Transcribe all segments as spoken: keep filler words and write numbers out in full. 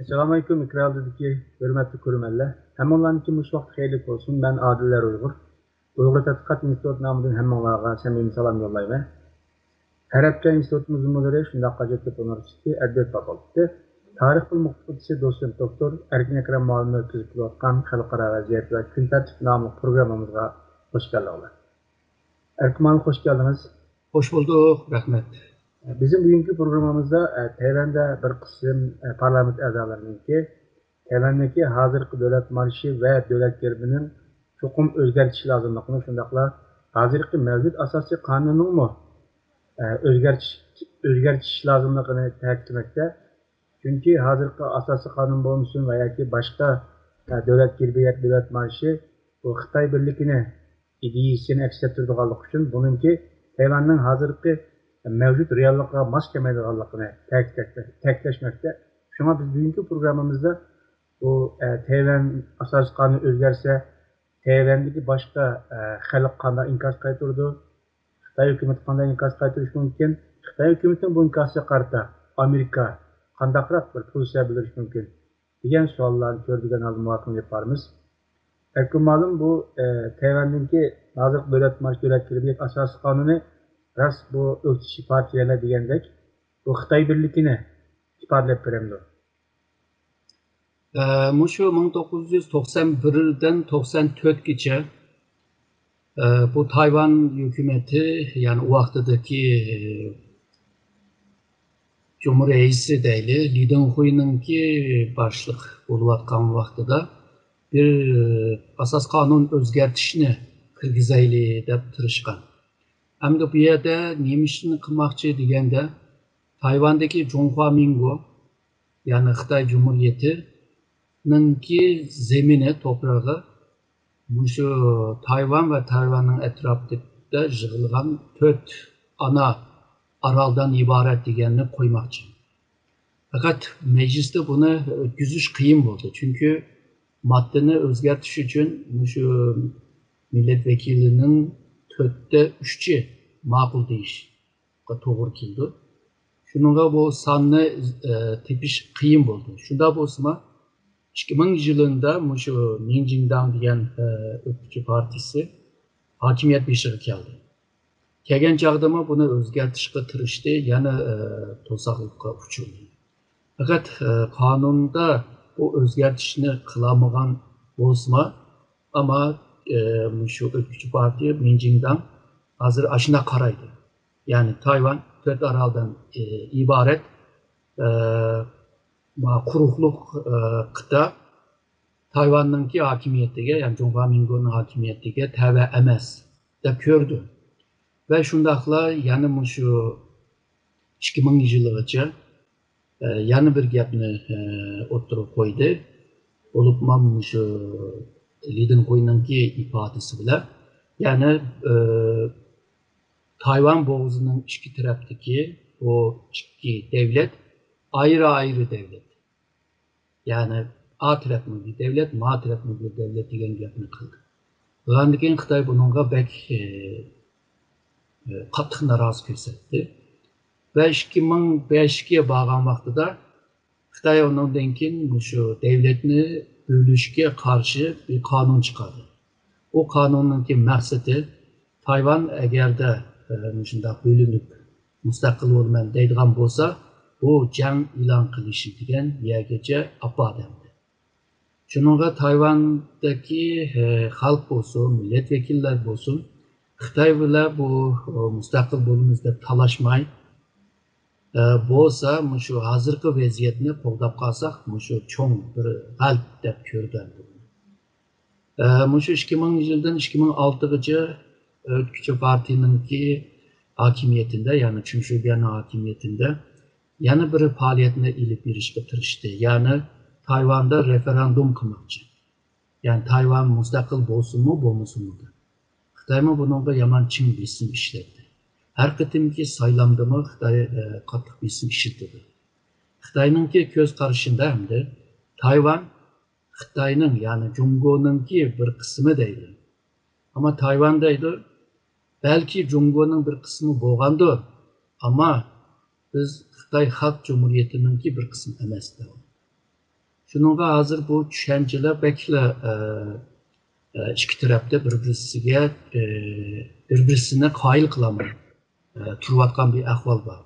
ئەسسالامۇئەلەيكۇم، ئېكران ئالدىدىكى ھۆرمەتلىك كۆرۈرمەنلەر. ھەممىڭلارنىڭكى مۇشۇ ۋاقتى خەيرلىك بولسۇن. مەن ئادىللەر ئۇيغۇر. ئۇيغۇر تەتقىقات ئىنستىتۇتى نامىدىن ھەممىڭلارغا سەمىمىي سالام يوللايمەن. ئەرەبچە ئىنستىتۇتىمىزنىڭ مۇدىرى، شۇنداق ھاجەتلىك ئۇنىۋېرسىتېتى ئەدەبىيات فاكۇلتېتى تارىخ بىلىم ئوقۇتقۇچىسى، دوتسېنت دوكتور ئەركىن ئەكرەم مۇئەللىم ئۆتكۈزۈپ كېلىۋاتقان خەلقئارا ۋەزىيەت ۋە كۈن تەرتىپ ناملىق پروگراممىمىزغا خوش كەلدىڭلار. ئەركىن مۇئەللىم، خوش كەلدىڭىز. خوش بولدۇق، رەھمەت. بىزنىڭ بۈگۈنكى پروگراممىمىزدا، ئە، تەيۋەندە بىر قىسىم، ئە، پارلامېنت ئەزالىرىنىڭكى تەيۋەندىكى ھازىرقى دۆلەت مارشى ۋە دۆلەت گېربىنىڭ چوقۇم ئۆزگەرتىش لازىملىقىنى، شۇنداقلا ھازىرقى مەۋجۇت ئاساسىي قانۇننىڭمۇ، ئە، ئۆزگەرتىش، ئۆزگەرتىش لازىملىقىنى تەكىتلىمەكتە. چۈنكى ھازىرقى ئاساسىي قانۇن بولمىسۇن ۋە ياكى باشقا، ئە، دۆلەت گېربى ياكى دۆلەت مارشى بۇ خىتاي بىرلىكىنى ئىدىيىسىنى ئەكس ئەتتۈرىدىغانلىقى ئۈچۈن بۇنىڭكى تەيۋاننىڭ ھازىرقى مەۋجۇت رېئاللىقىغا ماس كەلمەيدىغانلىقىنى تەكىتلەشمەكتە. شۇڭا بىز بۈگۈنكى پروگراممىمىزدا بۇ، ئە، تەيۋەن ئاساسىي قانۇنى ئۆزگەرسە، تەيۋەندىكى باشقا، ئە، خەلق قانداق ئىنكاس قايتۇرىدۇ؟ خىتاي ھۆكۈمىتى قانداق ئىنكاس قايتۇرۇشى مۇمكىن؟ خىتاي ھۆكۈمىتىنىڭ بۇ ئىنكاسىغا قارىتا ئامېرىكا قانداقراق بىر پوزىتسىيە بىلدۈرۈشى مۇمكىن؟ دېگەن سوئاللارنى كۆرىدىغان ھالدا مۇھاكىمە ئېلىپ بارىمىز. ئەركىن مۇئەللىم، بۇ، ئە، تەيۋەندىكى ھازىرقى دۆلەت مارشى، دۆلەت گېربى، ئاساسىي قانۇنى راست بۇ ئۆكتىچى پارتىيەلەر دېگەندەك بۇ خىتاي بىرلىكىنى ئىپادىلەپ بېرەمدۇ؟ ئە، مۇشۇ مىڭ توققۇز يۈز توقسان بىردىن توقسان تۆتكىچە، ئە، بۇ تايۋان ھۆكۈمىتى، يەنى ئۇ ۋاقتىدىكى، ئە، جۇمھۇر رەئىسى دەيلى، لى دېڭخۇينىڭكى باشلىق بولۇۋاتقان ۋاقتىدا بىر، ئە، ئاساس قانۇن ئۆزگەرتىشنى كىرگۈزەيلى دەپ تىرىشقان. ئەمدى بۇ يەردە نېمە ئىشنى قىلماقچى دېگەندە، تايۋاندىكى جۇڭخۇا مىڭگو، يەنى خىتاي جۇمھۇرىيىتىنىڭكى زېمىنى، توپرىقى، مۇشۇ تايۋان ۋە تايۋاننىڭ ئەتراپىدا يىغىلغان تۆت ئانا ئارالدىن ئىبارەت دېگەننى قويماقچى. پەقەت مەجلىستە بۇنى ئۆتكۈزۈش قىيىن بولدى. چۈنكى ماددىنى ئۆزگەرتىش ئۈچۈن مۇشۇ مىللەت ۋەكىلىنىڭ تۆتتە ئۈچى ماقۇل دېيىشقا توغرا كېلىدۇ. شۇنىڭغا بۇ ساننى، ئە، تېپىش قىيىن بولدى. شۇنداق بولسىمۇ، ئىككى مىڭ يىلىدا مۇشۇ مىڭجىڭداڭ دېگەن، ئە، ئۆتكۈچى پارتىيىسى ھاكىمىيەت بېشىغا كەلدى. كەلگەن چاغدىمۇ بۇنى ئۆزگەرتىشقا تىرىشتى، يەنە، ئە، توساقلىققا ئۇچرىدى. پەقەت، ئە، قانۇندا بۇ ئۆزگەرتىشنى قىلالمىغان بولسىمۇ، ئەمما، ئە، مۇشۇ ئۆتكۈچى پارتىيە مىڭجىڭداڭ ھازىر ئاشۇنداق قارايدۇ. يەنى تايۋان تۆت ئارالدىن، ئە، ئىبارەت، ئە، ما-، قۇرۇقلۇق، ئە، قىتئە تايۋاننىڭكى ھاكىمىيىتىگە، يەنى جۇڭخۇا مىنگونىڭ ھاكىمىيىتىگە تەۋە ئەمەس دەپ كۆردى. ۋە شۇنداقلا يەنە مۇشۇ ئىككى مىڭ يىلىغىچە، ئە، يەنە بىر گەپنى، ئە، ئوتتۇرىغا قويدى. بولۇپمۇ مۇشۇ لى دېنخۇينىڭكى ئىپادىسى بىلەن، يەنى، ئە، تايۋان بوغۇزىنىڭ ئىككى تەرەپتىكى بۇ ئىككى دەۋلەت ئايرى-ئايرى دەۋلەت. يەنى ئا تەرەپمۇ بىر دەۋلەت، ما تەرەپمۇ بىر دەۋلەت دېگەن گەپنى قىلدى. قىلغاندىن كېيىن خىتاي بۇنىڭغا بەك، ئى، ئى، قاتتىق نارازى كۆرسەتتى. ۋە ئىككى مىڭ بەشكە بارغان ۋاقتىدا خىتاي ئۇنىڭدىن كېيىن مۇشۇ دەۋلەتنى بۆلۈشكە قارشى بىر قانۇن چىقاردى. ئۇ قانۇننىڭكى مەقسىتى، تايۋان ئەگەردە، ئە، مۇشۇنداق بۆلۈنۈپ مۇستەقىل بولىمەن دەيدىغان بولسا، بۇ جەڭ ئېلان قىلىشى دېگەن يەرگىچە ئاپاردى. شۇنىڭغا تايۋاندىكى، ئە، خەلق بولسۇن، مىللەت ۋەكىللەر بولسۇن، خىتاي بىلەن بۇ، ئە، مۇستەقىل بولىمىز دەپ تالاشماي، ئە، بولسا مۇشۇ ھازىرقى ۋەزىيەتنى قوغداپ قالساق، مۇشۇ چوڭ بىر غەلىبە دەپ كۆردى. ئە، مۇشۇ ئىككى مىڭ يىلدىن ئىككى مىڭ ئالتىغىچە ئۆتكۈچى پارتىيىنىڭكى ھاكىمىيىتىندە، يەنى چېڭ شۈبيەننىڭ ھاكىمىيىتىندە يەنە بىر پائالىيەتنى ئېلىپ بېرىشقا تىرىشتى. يەنى تايۋاندا رېفېرېندۇم قىلماقچى. يەنى تايۋان مۇستەقىل بولسۇنمۇ، بولمىسۇنمۇ دەپ. خىتايمۇ بۇنىڭغا يامان چىڭ بېسىم ئىشلەتتى. ھەر قېتىمكى سايلامدىمۇ خىتاي، ئە، قاتتىق بېسىم ئىشلىتىدۇ. خىتاينىڭكى كۆز قارىشىندا ئەمدى تايۋان خىتاينىڭ، يەنى جۇڭگونىڭكى بىر قىسمى دەيدۇ. ئەمما تايۋان دەيدۇ، بەلكى جۇڭگونىڭ بىر قىسمى بولغاندۇ، ئەمما بىز خىتاي خەلق جۇمھۇرىيىتىنىڭكى بىر قىسمى ئەمەس دەيدۇ. شۇنىڭغا ھازىر بۇ چۈشەنچىلەر بەكلا، ئە، ئە، ئىككى تەرەپتە بىر-بىرسىگە، ئە، بىر-بىرسىنى قايىل قىلالماي، ئە، تۇرۇۋاتقان بىر ئەھۋال بار.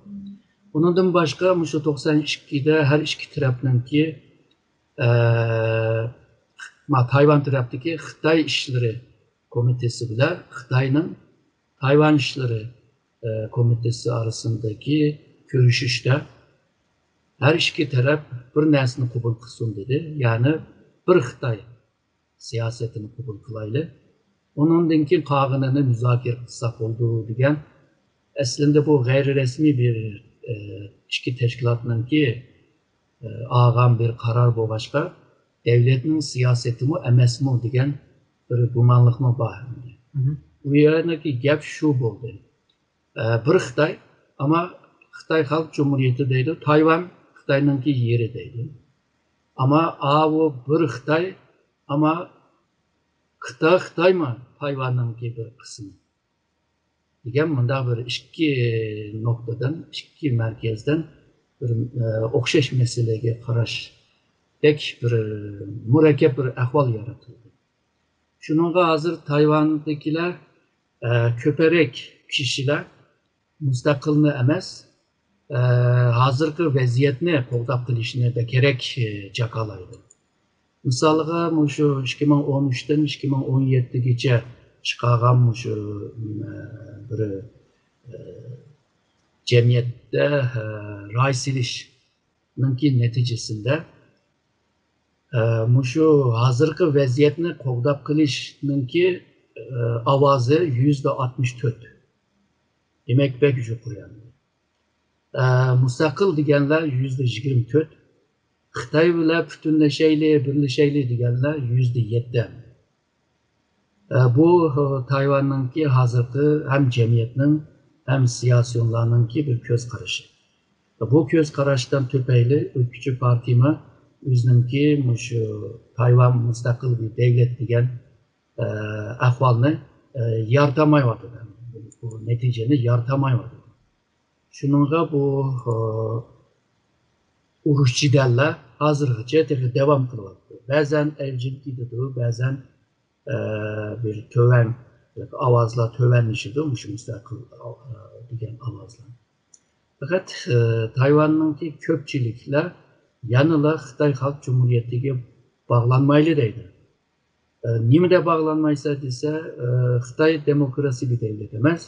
ئۇنىڭدىن باشقا، مۇشۇ توقسان ئىككىدە ھەر ئىككى تەرەپنىڭكى، ئە، ما-، تايۋان تەرەپتىكى خىتاي ئىشلىرى كومىتېتى بىلەن خىتاينىڭ تايۋان ئىشلىرى، ئە، كومىتېتى ئارىسىندىكى كۆرۈشۈشتە ھەر ئىككى تەرەپ بىر نەرسىنى قوبۇل قىلسۇن دېدى. يەنى بىر خىتاي سىياسىتىنى قوبۇل قىلايلى. ئۇنىڭدىن كېيىن قالغىنىنى مۇزاكىرە قىلساق بولىدۇ دېگەن. ئەسلىندە بۇ غەيرىي رەسمىي بىر، ئە، ئىككى تەشكىلاتنىڭكى، ئە، ئالغان بىر قارار بولغاچقا، دەۋلەتنىڭ سىياسىتىمۇ ئەمەسمۇ دېگەن بىر گۇمانلىقمۇ بار ئەمدى. مهم. ئۇ يەردىكى گەپ شۇ بولدى. ئە، بىر خىتاي، ئەمما خىتاي خەلق جۇمھۇرىيىتى دەيدۇ، تايۋان خىتاينىڭكى يېرى دەيدۇ. ئەمما ئاۋۇ بىر خىتاي، ئەمما خىتاي خىتايمۇ تايۋاننىڭكى بىر قىسمى دېگەن مۇنداق بىر ئىككى نۇقتىدىن، ئىككى مەركەزدىن بىر، ئە، ئوخشاش مەسىلىگە قاراشتەك بىر مۇرەككەپ بىر ئەھۋال يارىتىلدى. شۇنىڭغا ھازىر تايۋاندىكىلەر، ئە، كۆپرەك كىشىلەر مۇستەقىلنى ئەمەس، ئە، ھازىرقى ۋەزىيەتنى قوغداپ قېلىشنى بەكرەك، ئە، جاكارلايدۇ. مىسالغا، مۇشۇ ئىككى مىڭ ئون ئۈچتىن ئىككى مىڭ ئون يەتتىگىچە چىقارغان مۇشۇ، ئە، بىر، ئە، جەمئىيەتتە، ئە، راي سېلىشنىڭكى نەتىجىسىندە، ئە، مۇشۇ ھازىرقى ۋەزىيەتنى قوغداپ قېلىشنىڭكى، ئە، ئاۋازى يۈزدە ئاتمىش تۆت. دېمەك، بەك يۇقىرى ئەمدى. ئە، مۇستەقىل دېگەنلەر يۈزدە يىگىرمە تۆت، خىتاي بىلەن پۈتۈنلىشەيلى، بىرلىشەيلى دېگەنلەر يۈزدە يەتتە. ئە، بۇ، ئە، تايۋاننىڭكى ھازىرقى ھەم جەمئىيەتنىڭ، ھەم سىياسىيونلارنىڭكى بىر كۆز قارىشى. بۇ كۆز قاراشتىن تۈپەيلى ئۆتكۈچى پارتىيىمۇ ئۆزىنىڭكى مۇشۇ تايۋان مۇستەقىل بىر دەۋلەت دېگەن، ئە، ئەھۋالنى، ئە، يارىتالمايۋاتىدۇ. بۇ نەتىجىنى يارىتالمايۋاتىدۇ. شۇنىڭغا بۇ، ئۇرۇش جېدەللەر ھازىرغىچە تېخى داۋام قىلىۋاتىدۇ. بەزەن ئەۋجىگە كېتىدۇ، بەزەن، ئە، بىر تۆۋەن، ئاۋازلار تۆۋەنلىشىدۇ، مۇشۇ مۇستەقىل، ئە، دېگەن ئاۋازلار. پەقەت، ئە، تايۋاننىڭكى كۆپچىلىكلەر يەنىلا خىتاي خەلق جۇمھۇرىيىتىگە باغلانمايلى دەيدۇ. ئە، نېمىدە باغلانمايسەن دېسە، ئە، خىتاي دېموكراسىي بىر دەۋلەت ئەمەس،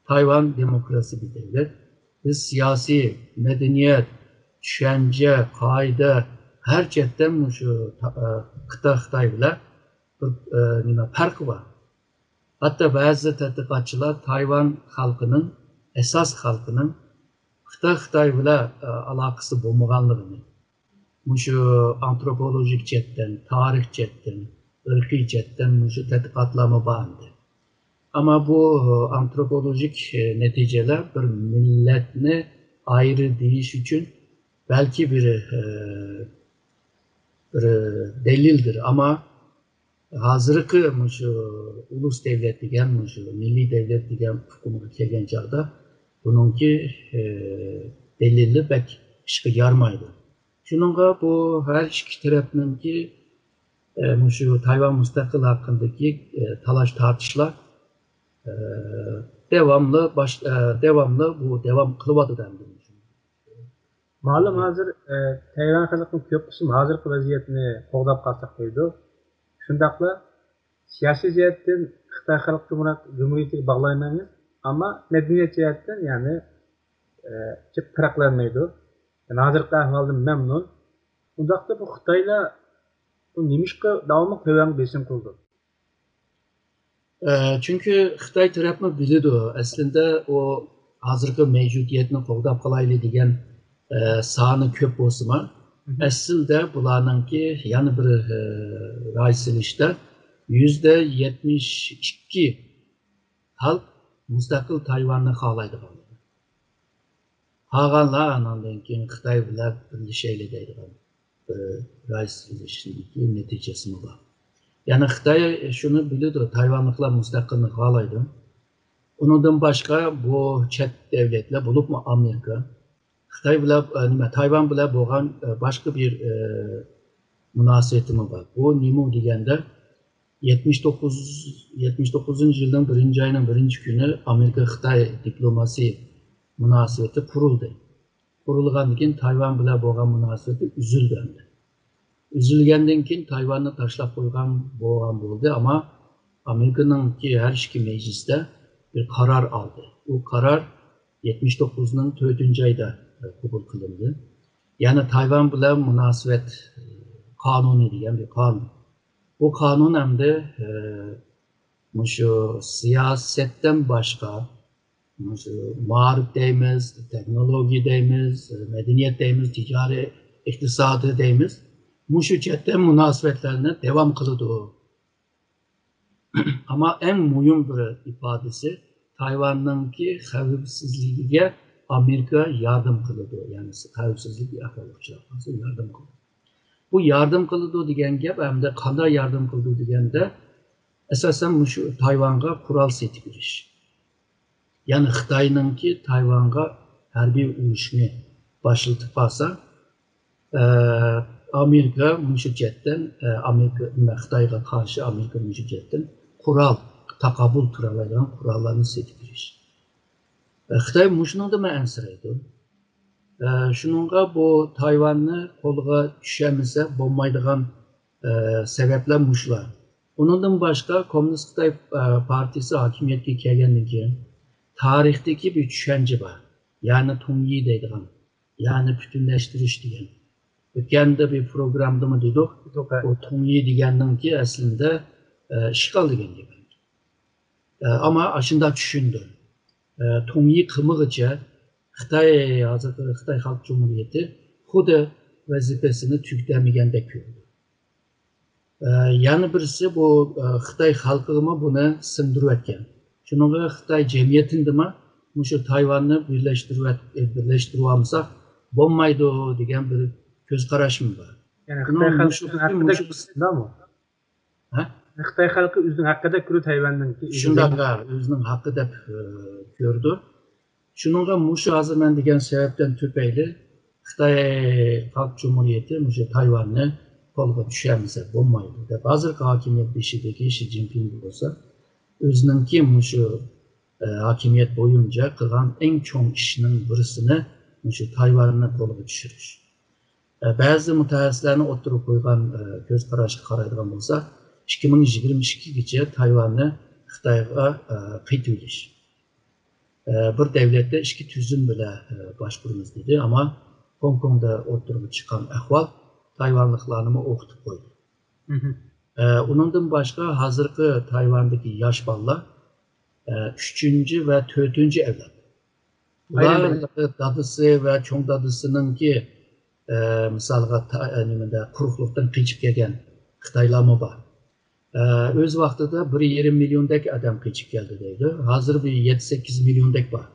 تايۋان دېموكراسىي بىر دەۋلەت. بىز سىياسىي، مەدەنىيەت، چۈشەنچە، قائىدە، ھەر جەھەتتىن مۇشۇ تا-، ئە، خىتاي، خىتاي بىلەن بىر، ئە، نېمە، پەرقى بار. ھەتتا بەزى تەتقىقاتچىلار تايۋان خەلقىنىڭ، ئاساس خەلقىنىڭ خىتاي، خىتاي بىلەن، ئە، ئالاقىسى بولمىغانلىقىنى، مۇشۇ ئانتروپولوگىك جەھەتتىن، تارىخ جەھەتتىن، ئىرقىي جەھەتتىن مۇشۇ تەتقىقاتلارمۇ بار ئىدى. ئەمما بۇ ئانتروپولوگىك نەتىجىلەر بىر مىللەتنى ئايرى دېيىش ئۈچۈن بەلكى بىر، بىر دەلىلدۇر. ئەمما ھازىرقى مۇشۇ ئۇلۇس دەۋلەت دېگەن، مۇشۇ مىللىي دەۋلەت دېگەن ئۇقۇمغا كەلگەن چاغدا بۇنىڭكى، ئە، دەلىلى بەك ئىشقا يارىمايدۇ. شۇنىڭغا بۇ ھەر ئىككى تەرەپنىڭكى، ئە، مۇشۇ تايۋان مۇستەقىل ھەققىدىكى، ئە، تالاش تارتىشلار، ئە، داۋاملى باش-، ئە، داۋاملى بۇ داۋام قىلىۋاتىدۇ ئەمدى. مەلۇم، ھازىر، ئە، تەيۋەن خەلقىنىڭ كۆپ قىسمى ھازىرقى ۋەزىيەتنى قوغداپ قالساق دەيدۇ. شۇنداقلا سىياسىي جەھەتتىن خىتاي خەلق جۇمھۇرىيەت-، جۇمھۇرىيىتىگە باغلانمايمىز، ئەمما مەدەنىيەت جەھەتتىن، يەنى، ئە، جىق پەرقلەنمەيدۇ. يەنى ھازىرقى ئەھۋالدىن مەمنۇن. ئۇنداقتا بۇ خىتايلار بۇ نېمىشقا داۋاملىق تۆۋەنگە بېسىم قىلىدۇ؟ ئە، چۈنكى خىتاي تەرەپمۇ بىلىدۇ، ئەسلىدە ئۇ ھازىرقى مەۋجۇدىيەتنى قوغداپ قالايلى دېگەن، ئە، سانى كۆپ بولسىمۇ، مهم. ئەسلىدە بۇلارنىڭكى يەنە بىر، ئە، راي سېلىشتا يۈزدە يەتمىش ئىككى خەلق مۇستەقىل تايۋاننى خالايدىغان. قالغانلار ئاناندىن كېيىن خىتاي بىلەن بىرلىشەيلى دەيدىغان بىر راي سېلىشنىڭكى نەتىجىسىمۇ بار. يەنى خىتاي شۇنى بىلىدۇ، تايۋانلىقلار مۇستەقىلنى خالايدۇ. ئۇنىڭدىن باشقا بۇ چەت دەۋلەتلەر، بولۇپمۇ ئامېرىكا، خىتاي بىلەن، ئە، نېمە، تايۋان بىلەن بولغان، ئە، باشقا بىر، ئە، مۇناسىۋىتىمۇ بار. بۇ نېمە دېگەندە، يەتمىش توققۇز، يەتمىش توققۇزىنچى يىلنىڭ بىرىنچى ئاينىڭ بىرىنچى كۈنى ئامېرىكا-خىتاي دىپلوماسىي مۇناسىۋىتى قۇرۇلدى. قۇرۇلغاندىن كېيىن تايۋان بىلەن بولغان مۇناسىۋىتى ئۈزۈلدى ئەمدى. ئۈزۈلگەندىن كېيىن تايۋاننى تاشلاپ قويغان بولغان بولدى، ئەمما ئامېرىكىنىڭكى ھەر ئىككى مەجلىسىدە بىر قارار ئالدى. ئۇ قارار يەتمىش توققۇزنىڭ تۆتىنچى ئايدا قوبۇل قىلىندى. يەنى تايۋان بىلەن مۇناسىۋەت قانۇنى دېگەن بىر قانۇن. بۇ قانۇن ئەمدى، ئە، مۇشۇ سىياسەتتىن باشقا، مۇشۇ مائارىپ دەيمىز، تېخنولوگىيە دەيمىز، مەدەنىيەت دەيمىز، تىجارىي، ئىقتىسادىي دەيمىز، مۇشۇ جەھەتتە مۇناسىۋەتلەرنى داۋام قىلىدۇ. ئەمما ئەڭ مۇھىم بىر ئىپادىسى، تايۋاننىڭكى خەۋپسىزلىكىگە ئامېرىكا ياردەم قىلىدۇ. يەنى خەۋپسىزلىك ئەھۋالى ئۇچراپ قالسا ياردەم قىلىدۇ. بۇ ياردەم قىلىدۇ دېگەن گەپ، ئەمدى قانداق ياردەم قىلىدۇ دېگەندە، ئاساسەن مۇشۇ تايۋانغا قورال سېتىپ بېرىش. يەنى خىتاينىڭكى تايۋانغا ھەربىي ئۇرۇشنى باشلىتىپ قالسا، ئە، ئامېرىكا مۇشۇ جەھەتتىن، ئە، ئامېرىكا، نېمە، خىتايغا قارشى ئامېرىكا مۇشۇ جەھەتتىن قورال، تاقابىل تۇرالايدىغان قوراللارنى سېتىپ بېرىش. ئە، خىتاي مۇشۇنىڭدىنمۇ ئەنسىرەيدۇ. ئە، شۇنىڭغا بۇ تايۋاننى قولغا چۈشەلمىسە بولمايدىغان، ئە، سەۋەبلەر مۇشۇلار. ئۇنىڭدىن باشقا، كوممۇنىست خىتاي، ئە، پارتىيىسى ھاكىمىيەتكە كەلگەندىن كېيىن، تارىختىكى بىر چۈشەنچە بار. يەنى تۇڭيى دەيدىغان. يەنى پۈتۈنلەشتۈرۈش دېگەن. ئۆتكەندە بىر پروگراممىدىمۇ دېدۇق. دېدۇق، ھە. بۇ تۇڭيى دېگەننىڭكى ئەسلىندە، ئە، ئىشغال دېگەن گەپ. ئە، ئەمما ئاشۇنداق چۈشىنىدۇ. ئە، تۇڭيى قىلمىغۇچە خىتاي، ھازىرقى خىتاي خەلق جۇمھۇرىيىتى خۇددى ۋەزىپىسىنى تۈگىتەلمىگەندەك كۆرىدۇ. ئە، يەنە بىرسى بۇ، ئە، خىتاي خەلقىگىمۇ بۇنى سىڭدۈرۈۋەتكەن. شۇنىڭغا خىتاي جەمئىيىتىدىمۇ مۇشۇ تايۋاننى بىرلەشتۈرۈۋەت-، بىرلەشتۈرۈۋالمىساق بولمايدۇ دېگەن بىر كۆز قاراشمۇ بار. يەنى خىتاي خەلقى مۇشۇ ئۆزىنىڭ ھەققىدە مۇشۇ كۆرىدۇ. ھە؟ خىتاي خەلقى ئۆزىنىڭ ھەققىدە كۆرىدۇ تايۋاننىڭكى. شۇنداق، ھە، ئۆزىنىڭ ھەققى دەپ، ئە، كۆرىدۇ. شۇنىڭغا مۇشۇ ھازىر مەن دېگەن سەۋەبتىن تۈپەيلى خىتاي خەلق جۇمھۇرىيىتى مۇشۇ تايۋاننى قولغا چۈشەرمىسە بولمايدۇ دەپ، ھازىرقى ھاكىمىيەت بېشىدىكى شى جىنپىڭ بولسا ئۆزىنىڭكى مۇشۇ، ئە، ھاكىمىيەت بويىچە قىلغان ئەڭ چوڭ ئىشنىڭ بىرسىنى مۇشۇ تايۋاننى قولغا چۈشۈرۈش. ئە، بەزى مۇتەخەسسىسلەرنىڭ ئوتتۇرىغا قويغان، ئە، كۆز قاراشقا قارايدىغان بولسا، ئىككى مىڭ يىگىرمە ئىككىگىچە تايۋاننى خىتايغا، ئە، قېتىۋېلىش. ئە، بىر دەۋلەتتە ئىككى تۈزۈم بىلەن، ئە، باشقۇرىمىز دېدى، ئەمما خوڭكوڭدا ئوتتۇرىغا چىققان ئەھۋال تايۋانلىقلارنىمۇ ئوخۇتۇپ قويدى. مھم. ئە، ئۇنىڭدىن باشقا ھازىرقى تايۋاندىكى ياش بالىلار، ئە، ئۈچىنچى ۋە تۆتىنچى ئەۋلاد. بۇلار، ئايرىم بىر دادىسى ۋە چوڭ دادىسىنىڭكى، ئە، مىسالغا، تا-، ئە، نېمىدە، قۇرۇقلۇقتىن قېچىپ كەلگەن خىتايلارمۇ بار. ئە، ئۆز ۋاقتىدا بىر يېرىم مىليوندەك ئادەم قېچىپ كەلدى دەيدۇ. ھازىر بىر يەتتە، سەككىز مىليوندەك بار.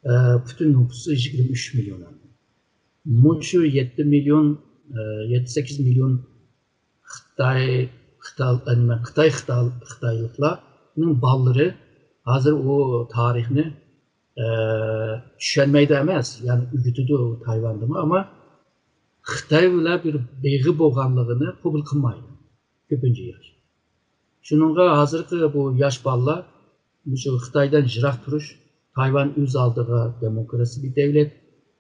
ئە، پۈتۈن نوپۇسى يىگىرمە ئۈچ مىليون. مۇشۇ يەتتە مىليون، ئە، يەتتە، سەككىز مىليون خىتاي، خىتال-، ئە، نېمە، خىتاي، خىتال-، خىتايلىقلارنىڭ بالىلىرى ھازىر ئۇ تارىخنى، ئە، چۈشەنمەيدۇ ئەمەس، يەنى ئۆگىتىدۇ تايۋاندىمۇ، ئەمما خىتاي بىلەن بىر بېغى بولغانلىقىنى قوبۇل قىلمايدۇ كۆپىنچە ياش. شۇنىڭغا ھازىرقى بۇ ياش بالىلار مۇشۇ خىتايدىن يىراق تۇرۇش، تايۋان ئۆز ئالدىغا دېموكراتىك دەۋلەت،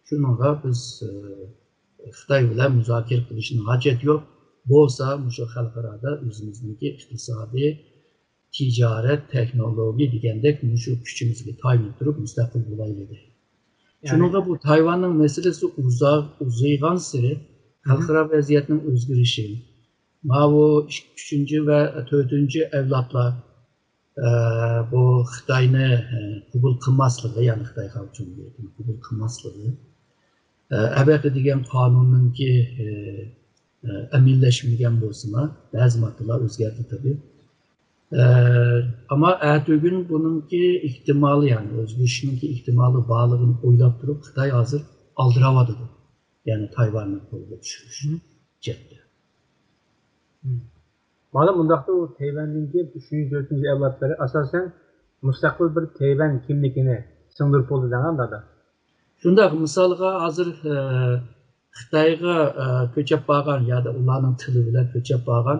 شۇنىڭغا بىز، ئە، خىتاي بىلەن مۇزاكىرە قىلىشنىڭ ھاجەت يوق. بولسا مۇشۇ خەلقئارادا ئۆزىمىزنىڭكى ئىقتىسادىي، تىجارەت، تېخنولوگىيە دېگەندەك مۇشۇ كۈچىمىزگە تايىنىپ تۇرۇپ مۇستەقىل بولايلى دەيدۇ. يەنى شۇنىڭغا بۇ تايۋاننىڭ مەسىلىسى ئۇزا-، ئۇزىيغانسېرى مھم. خەلقئارا ۋەزىيەتنىڭ ئۆزگىرىشى، ماۋۇ ئۈچ-، ئۈچىنچى ۋە تۆتىنچى ئەۋلادلار، ئە، بۇ خىتاينى، ئە، قوبۇل قىلماسلىقى، يەنى خىتاي خەلق جۇمھۇرىيىتىنى قوبۇل قىلماسلىقى، ئە، ئەبەقى دېگەن قانۇننىڭكى، ئە، ئە، ئەمەلىيلەشمىگەن بولسىمۇ، بەزى ماددىلار ئۆزگەردى تەبىئىي. ئە، ئەمما ئەتىگۈن بۇنىڭكى ئېھتىمالى، يەنى ئۆزگىرىشنىڭكى ئېھتىمالى بارلىقىنى ئويلاپ تۇرۇپ، خىتاي ھازىر ئالدىراۋاتىدۇ. يەنى تايۋاننى قولغا چۈشۈرۈش جەھەتتە. مم. مانا مۇنداقتا ئۇ تەيۋەندىن كېيىن ئۈچىنچى، تۆتىنچى ئەۋلادلىرى ئاساسەن مۇستەقىل بىر تەيۋەن كىملىكىنى سىڭدۈرۈپ بولدى دەڭە دادا. شۇنداق، مىسالغا ھازىر، ئە، خىتايغا ئە، كۆچۈپ بارغان يا ئۇلارنىڭ تىلى بىلەن كۆچۈپ بارغان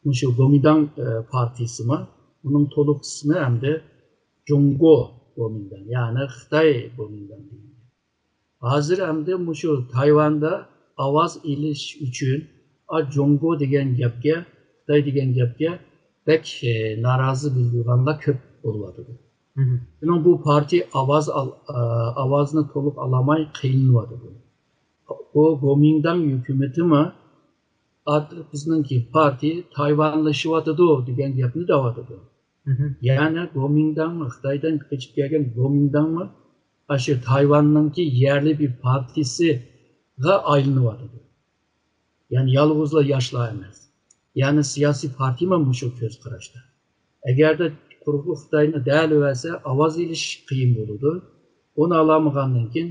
مۇشۇ گومىنداڭ ئە، پارتىيىسىمۇ، ئۇنىڭ تولۇق ئىسمى ئەمدى جۇڭگو گومىنداڭ، يەنى خىتاي گومىنداڭ دېگەن. ھازىر ئەمدى مۇشۇ تايۋاندا ئاۋاز ئېلىش ئۈچۈن، ئا، جۇڭگو دېگەن گەپكە، خىتاي دېگەن گەپكە بەك ئە، نارازى بولىدىغانلار كۆپ بولۇۋاتىدۇ. شۇنىڭ بۇ پارتىيە ئاۋاز ئال-، ئە، ئاۋازنى تولۇق ئالالماي قىينىلىۋاتىدۇ. بۇ گومىنداڭ ھۆكۈمىتىمۇ ئارتۇق بىزنىڭكى پارتىيە تايۋانلىشىۋاتىدۇ دېگەن گەپنى دەۋاتىدۇ. يەنى گومىنداڭ، خىتايدىن قېچىپ كەلگەن گومىنداڭمۇ ئاشۇ تايۋاننىڭكى يەرلىي بىر پارتىيىسىغا ئايلىنىۋاتىدۇ. يەنى يالغۇزلا ياشلار ئەمەس. يەنى سىياسىي پارتىيىمۇ مۇشۇ كۆز قاراشتا. ئەگەردە قۇرۇقلۇق خىتاينى دەلىۋەرسە، ئاۋاز ئېلىش قىيىن بولىدۇ. ئۇنى ئالالمىغاندىن كېيىن،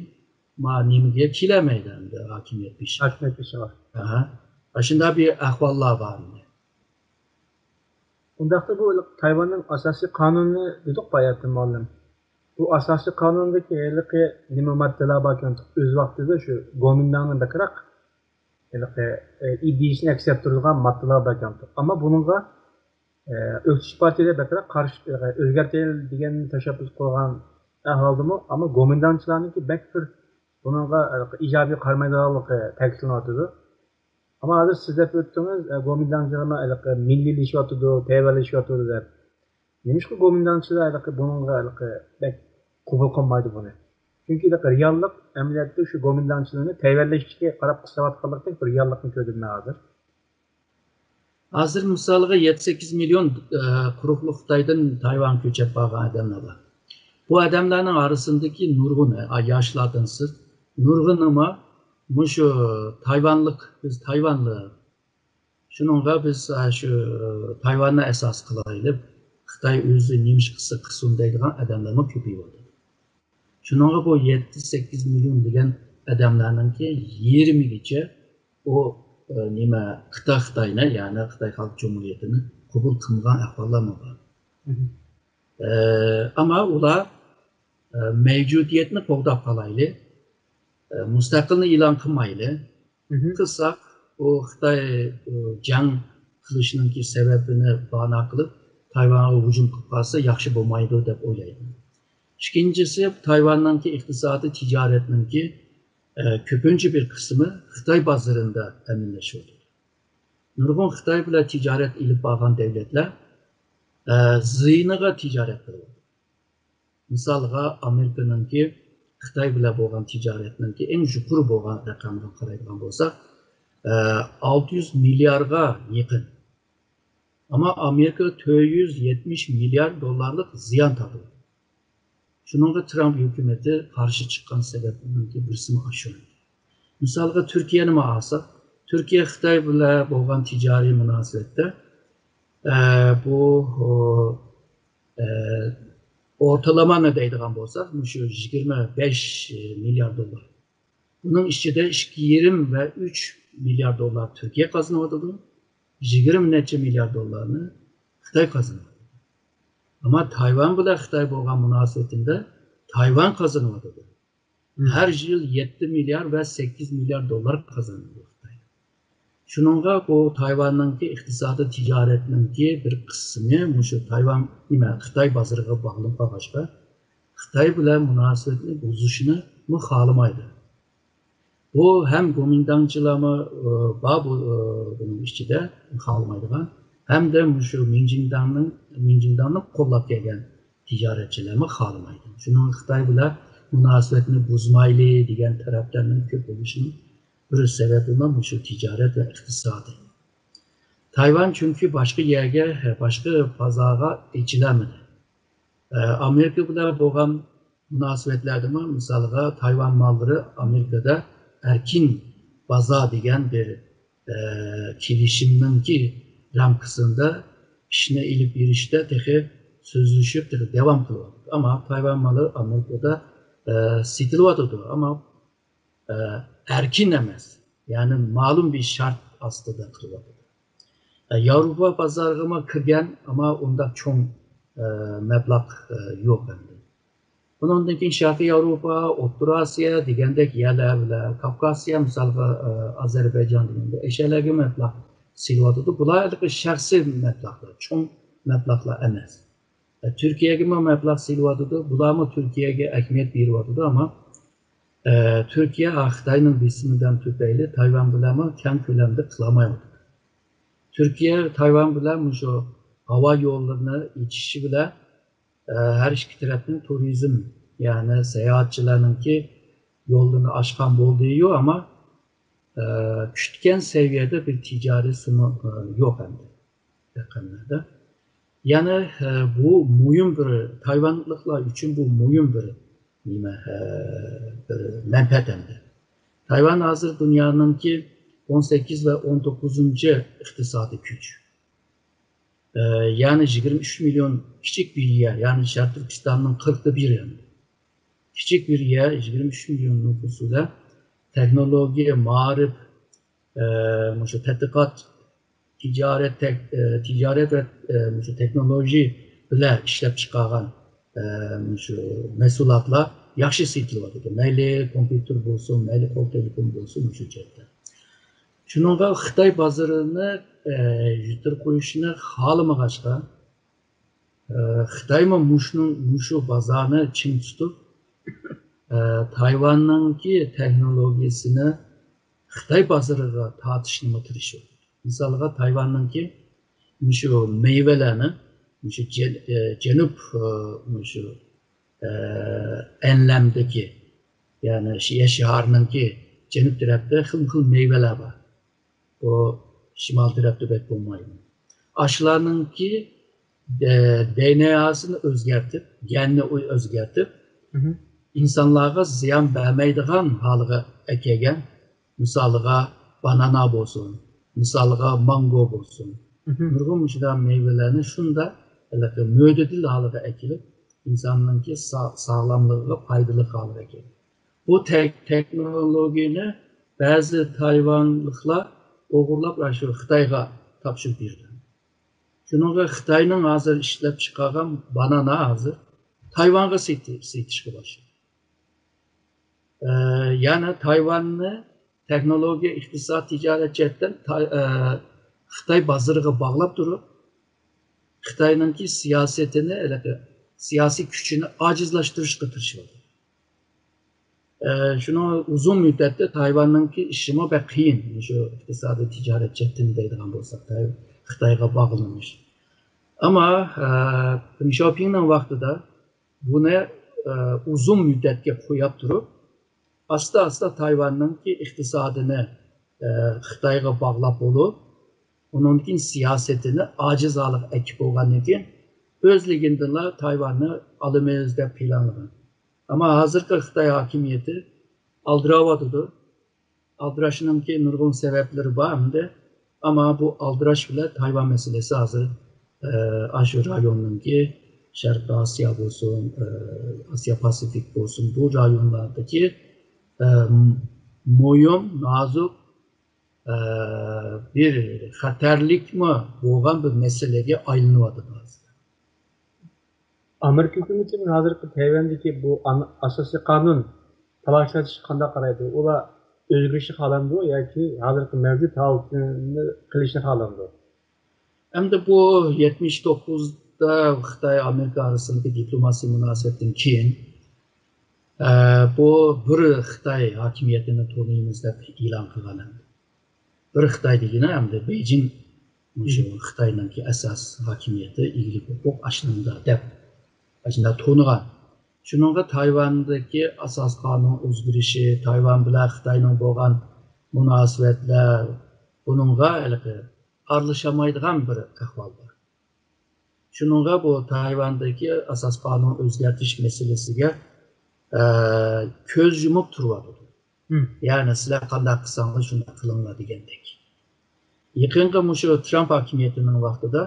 ما نېمىگە كېلەلمەيدۇ ئەمدى ھاكىمىيەت بېشىغا. ھاكىمىيەت بېشىغا. ئاھا. ئاشۇنداق بىر ئەھۋاللار بار ئەمدى. ئۇنداقتا بۇ تايۋاننىڭ ئاساسىي قانۇنى دېدۇق باياتىن مۇئەللىم. بۇ ئاساسىي قانۇندىكى ھېلىقى نېمە ماددىلار باركەن، ئۆز ۋاقتىدا شۇ گومىنداڭنى بەكرەك ھېلىقى ئىدىيىسىنى ئەكس ئەتتۈرىدىغان ماددىلار باركەن. ئەمما بۇنىڭغا ئۆكتىچى پارتىيەلەر بەكرەك قارشى، ئۆزگەرتەيلى دېگەن تەشەببۇس قىلغان ئەھۋالدىمۇ، ئەمما گومىنداڭچىلارنىڭكى بەك بىر بۇنىڭغا ئىجابىي قارىمايدىغانلىقى تەكىتلىنىۋاتىدۇ. ئەمما ھازىر سىز دەپ ئۆتتىڭىز، گومىنداڭچىلار ھېلىقى مىللىيلىشىۋاتىدۇ، تەيۋەنلىشىۋاتىدۇ دەپ. نېمىشقا گومىنداڭچىلار ھېلىقى بۇنىڭغا ھېلىقى بەك قوبۇل قىلمايدۇ بۇنى؟ چۈنكى ھېلىقى رېئاللىق ئەمەلىيەتتە شۇ گومىنداڭچىلارنى تەيۋەنلەشكە قاراپ قىلىشىۋاتقانلىقتەك بىر رېئاللىقنى كۆردۈم مەن ھازىر. ھازىر مىسالغا يەتتە سەككىز مىليون ئە، قۇرۇقلۇق خىتايدىن تايۋانغا كۆچۈپ بارغان ئادەملەر بار. بۇ ئادەملەرنىڭ ئارىسىدىكى نۇرغۇنى، ئا، ياشلاردىن سىرت، نۇرغۇنىمۇ مۇشۇ تايۋانلىق، بىز تايۋانلىق، شۇنىڭغا بىز، ئە، شۇ تايۋاننى ئاساس قىلايلى، خىتاي ئۆزى نېمە ئىش قىلسا قىلسۇن دەيدىغان ئادەملەرمۇ كۆپىيىۋاتىدۇ. شۇنىڭغا بۇ يەتتە سەككىز مىليون دېگەن ئادەملەرنىڭكى يېرىمىگىچە ئۇ، ئە، نېمە، خىتاي، خىتاينى، يەنى خىتاي خەلق جۇمھۇرىيىتىنى قوبۇل قىلمىغان ئەھۋاللارمۇ بار. ئە، ئەمما ئۇلار، ئە، مەۋجۇدىيەتنى قوغداپ قالايلى، ئە، مۇستەقىلنى ئېلان قىلمايلى. قىلساق، ئۇ خىتاي، ئۇ جەڭ قىلىشنىڭكى سەۋەبىنى باھانە قىلىپ، تايۋانغا ھۇجۇم قىلىپ قالسا ياخشى بولمايدۇ دەپ ئويلايمەن. ئىككىنچىسى، تايۋاننىڭكى ئىقتىسادىي تىجارەتنىڭكى، ئە، كۆپىنچە بىر قىسمى خىتاي بازىرىدا ئەمەلىيلىشىۋاتىدۇ. نۇرغۇن خىتاي بىلەن تىجارەت ئېلىپ بارغان دۆلەتلەر، ئە، زىيىنىغا تىجارەت قىلىۋاتىدۇ. مىسالغا، ئامېرىكىنىڭكى خىتاي بىلەن بولغان تىجارەتنىڭكى ئەڭ يۇقىرى بولغان رەقەمگە قارايدىغان بولساق، ئە، ئالتە يۈز مىليارغا يېقىن. ئەمما ئامېرىكا تۆت يۈز يەتمىش مىليارد دوللارلىق زىيان تارتىۋاتىدۇ. شۇنىڭغا ترامپ ھۆكۈمىتى قارشى چىققان سەۋەبلەرنىڭكى بىرسىمۇ ئاشۇ. مىسالغا، تۈركىيەنىمۇ ئالساق، تۈركىيە خىتاي بىلەن بولغان تىجارىي مۇناسىۋەتتە، ئە، بۇ، ئو، ئە، ئورتالامانى دەيدىغان بولساق، مۇشۇ يىگىرمە بەش مىليارد دوللار. بۇنىڭ ئىچىدە ئىككى يېرىم ۋە ئۈچ مىليارد دوللار تۈركىيە قازىنىۋاتىدۇ، يىگىرمە نەچچە مىليارد دوللارنى خىتاي قازىنىۋاتىدۇ. ئەمما تايۋان بىلەن خىتاي بولغان مۇناسىۋىتىدە تايۋان قازىنىۋاتىدۇ. ھەر يىل يەتتە مىليارد ۋە سەككىز مىليارد دوللار قازانىدۇ خىتاي. شۇنىڭغا بۇ تايۋاننىڭكى ئىقتىسادىي تىجارەتنىڭكى بىر قىسمى مۇشۇ تايۋان، نېمە، خىتاي بازىرىغا باغلىنىپ قالغاچقا، خىتاي بىلەن مۇناسىۋەتنى بۇزۇشنىمۇ خالىمايدۇ. بۇ ھەم گومىنداڭچىلارمۇ، ئى، بار بۇ، ئى، بۇنىڭ ئىچىدە خالىمايدىغان، ھەمدە مۇشۇ مىڭجىڭداڭنىڭ، مىڭجىڭداڭنى قوللاپ كەلگەن تىجارەتچىلەرمۇ خالىمايدۇ. شۇنىڭغا خىتاي بىلەن مۇناسىۋەتنى بۇزمايلى دېگەن تەرەپلەرنىڭ كۆپ بولۇشىنىڭ بىر سەۋەبىمۇ مۇشۇ تىجارەت ۋە ئىقتىسادى. تايۋان چۈنكى باشقا يەرگە، باشقا بازارغا ئېچىلالمىدى. ئە، ئامېرىكا بىلەن بولغان مۇناسىۋەتلەردىمۇ، مىسالغا، تايۋان ماللىرى ئامېرىكىدا ئەركىن بازار دېگەن بىر، ئە، كېلىشىمنىڭكى رامكىسىدا ئىشنى ئېلىپ بېرىشتە تېخى سۆزلىشىپ، تېخى داۋام قىلىۋاتىدۇ. ئەمما تايۋان مالى ئامېرىكىدا، ئە، سېتىلىۋاتىدۇ. ئەمما ئە، ئەركىن ئەمەس، يەنى مەلۇم بىر شەرت ئاستىدا قىلىۋاتىدۇ. ئە، ياۋروپا بازارىغىمۇ كىرگەن، ئەمما ئۇنداق چوڭ، ئە، مەبلەغ، ئە، يوق ئەمدى. بۇنىڭدىن كېيىن شەرقىي ياۋروپا، ئوتتۇرا ئاسىيا دېگەندەك يەرلەر بىلەن، كاۋكاسىيە، مىسالغا، ئە، ئازەربەيجان دېگەندە، ئەشەلەرگە مەبلەغ سېلىۋاتىدۇ. بۇلار ھېلىقى شەخسىي مەبلەغلار، چوڭ مەبلەغلار ئەمەس. ئە، تۈركىيەگىمۇ مەبلەغ سېلىۋاتىدۇ. بۇلارمۇ تۈركىيەگە ئەھمىيەت بېرىۋاتىدۇ، ئەمما، ئە، تۈركىيە، ئە، خىتاينىڭ بېسىمىدىن تۈپەيلى تايۋان بىلەنمۇ كەڭ كۆلەمدە قىلالمايۋاتىدۇ. تۈركىيە تايۋان بىلەن مۇشۇ ھاۋا يوللىرىنى ئېچىشى بىلەن، ئە، ھەر ئىككى تەرەپنىڭ تۇرىزم، يەنى ساياھەتچىلەرنىڭكى يوللىرىنى ئاچقان بولدىيۇ، ئەمما، ئە، كۈتكەن سەۋىيەدە بىر تىجارىي سۇمۇ، ئە، يوق ئەمدى يېقىنلاردا. يەنى، ئە، بۇ مۇھىم بىر، تايۋانلىقلار ئۈچۈن بۇ مۇھىم بىر نېمە، ئە، بىر مەنپەئەت ئەمدى. تايۋان ھازىر دۇنيانىڭكى ئون سەككىز ۋە ئون توققۇزىنچى ئىقتىسادىي كۈچ. ئە، يەنى يىگىرمە ئۈچ مىليون كىچىك بىر يەر، يەنى شەرقىي تۈركىستاننىڭ قىرىقتا بىرى، يەنى كىچىك بىر يەر، يىگىرمە ئۈچ مىليون نوپۇسى بىلەن تېخنولوگىيە، مائارىپ، ئە، مۇشۇ تەتقىقات، تىجارەت، تەك-، ئە، تىجارەت ۋە، ئە، مۇشۇ تېخنولوگىيە بىلەن ئىشلەپ چىقارغان، ئە، مۇشۇ مەھسۇلاتلار ياخشى سېتىلىۋاتىدۇ. مەيلى كومپيۇتېر بولسۇن، مەيلى قول تېلېفون بولسۇن، مۇشۇ جەھەتتە. شۇنىڭغا خىتاي بازىرىنى، ئە، يۈتتۈرۈپ قويۇشنى خالىمىغاچقا، ئە، خىتايمۇ مۇشۇنىڭ، مۇشۇ بازارنى چىڭ تۇتۇپ، ئە، تايۋاننىڭكى تېخنولوگىيىسىنى خىتاي بازىرىغا تارتىشنىمۇ تىرىشىۋاتىدۇ. مىسالغا، تايۋاننىڭكى مۇشۇ مېۋىلەرنى، مۇشۇ جەن-، ئە، جەنۇب، ئە، مۇشۇ، ئە، ئەنلەمدىكى، يەنى شىئە شىھارنىڭكى جەنۇب تەرەپتە خىلمۇ خىل مېۋىلەر بار. بۇ شىمال تەرەپتە بەك بولمايدۇ. ئاشۇلارنىڭكى، ئە، دى ئېن ئېسىنى ئۆزگەرتىپ، گېننى ئۆ-، ئۆزگەرتىپ، مھم. ئىنسانلارغا زىيان بەرمەيدىغان ھالغا ئەكەلگەن، مىسالىغا، بانانا بولسۇن، مىسالىغا، مانگو بولسۇن. مھم. نۇرغۇن مۇشۇنداق مېۋىلەرنى شۇنداق ھېلىقى مۆتىدىل ھالىغا ئەكېلىپ، ئىنساننىڭكى سا-، ساغلاملىقىغا پايدىلىق ھالغا ئەكەلگەن. بۇ تەك-، تېخنولوگىيىنى بەزى تايۋانلىقلار ئوغرىلاپ، شۇ خىتايغا تاپشۇرۇپ بېرىدۇ. شۇنىڭغا خىتاينىڭ ھازىر ئىشلەپ چىقارغان بانانا ھازىر تايۋانغا سېتى-، سېتىشقا باشلىدى. ئە، يەنى تايۋاننى تېخنولوگىيە، ئىقتىساد، تىجارەت جەھەتتىن تاي-، ئە، خىتاي بازىرىغا باغلاپ تۇرۇپ، خىتاينىڭكى سىياسىتىنى، ھېلىقى سىياسىي كۈچىنى ئاجىزلاشتۇرۇشقا تىرىشىۋاتىدۇ. ئە، شۇنىڭ ئۇزۇن مۇددەتتە تايۋاننىڭكى ئىشىمۇ بەك قىيىن. شۇ ئىقتىسادىي تىجارەت جەھەتتىن دەيدىغان بولساق، تاي-، خىتايغا باغلىنىش. ئەمما، ئە، دېڭ شياۋپىڭنىڭ ۋاقتىدا بۇنى، ئە، ئۇزۇن مۇددەتكە قويۇپ تۇرۇپ، ئاستا-ئاستا تايۋاننىڭكى ئىقتىسادىنى، ئە، خىتايغا باغلاپ بولۇپ، ئۇنىڭدىن كېيىن سىياسىتىنى ئاجىز ھالغا ئەكىپ بولغاندىن كېيىن، ئۆزلۈكىدىنلا تايۋاننى ئالىمىز دەپ پىلانلىغان. ئەمما ھازىرقى خىتاي ھاكىمىيىتى ئالدىراۋاتىدۇ. ئالدىراشنىڭكى نۇرغۇن سەۋەبلىرى بار ئەمدى. ئەمما بۇ ئالدىراش بىلەن تايۋان مەسىلىسى ھازىر، ئە، ئاشۇ رايوننىڭكى شەرقىي ئاسىيا بولسۇن، ئە، ئاسىيا پاسىفىك بولسۇن، بۇ رايونلاردىكى، ئە، مۇھىم، نازۇك، ئە، بىر خەتەرلىكمۇ بولغان بىر مەسىلىگە ئايلىنىۋاتىدۇ ھازىر. ئامېرىكا ھۆكۈمىتى ھازىرقى تەيۋەندىكى بۇ ئان-، ئاساسىي قانۇن تالاشلىشىغا قانداق قارايدۇ؟ ئۇلار ئۆزگىرىشنى خالامدۇ ياكى ھازىرقى مەۋجۇت ھالىتىنى قېلىشنى خالامدۇ؟ ئەمدى بۇ يەتمىش توققۇزدا خىتاي ئامېرىكا ئارىسىدىكى دىپلوماسىي مۇناسىۋەتتىن كېيىن، ئە، بۇ بىر خىتاي ھاكىمىيىتىنى تونۇيمىز دەپ ئېلان قىلغان ئەمدى. بىر خىتاي دېگىنى ئەمدى بېيجىڭ مۇشۇ خىتاينىڭكى ئاساس ھاكىمىيىتى، ئىگىلىك ھوقۇق ئاشۇنىڭدا دەپ ئاشۇنداق تونۇغان. شۇنىڭغا تايۋاندىكى ئاساس قانۇن ئۆزگىرىشى، تايۋان بىلەن خىتاينىڭ بولغان مۇناسىۋەتلەر، بۇنىڭغا ھېلىقى ئارىلىشالمايدىغان بىر ئەھۋال بار. شۇنىڭغا بۇ تايۋاندىكى ئاساس قانۇن ئۆزگەرتىش مەسىلىسىگە، ئە، كۆز يۇمۇپ تۇرۇۋاتىدۇ. مم. يەنى سىلەر قانداق قىلساڭلار شۇنداق قىلىڭلار دېگەندەك. يېقىنقى مۇشۇ ترامپ ھاكىمىيىتىنىڭ ۋاقتىدا،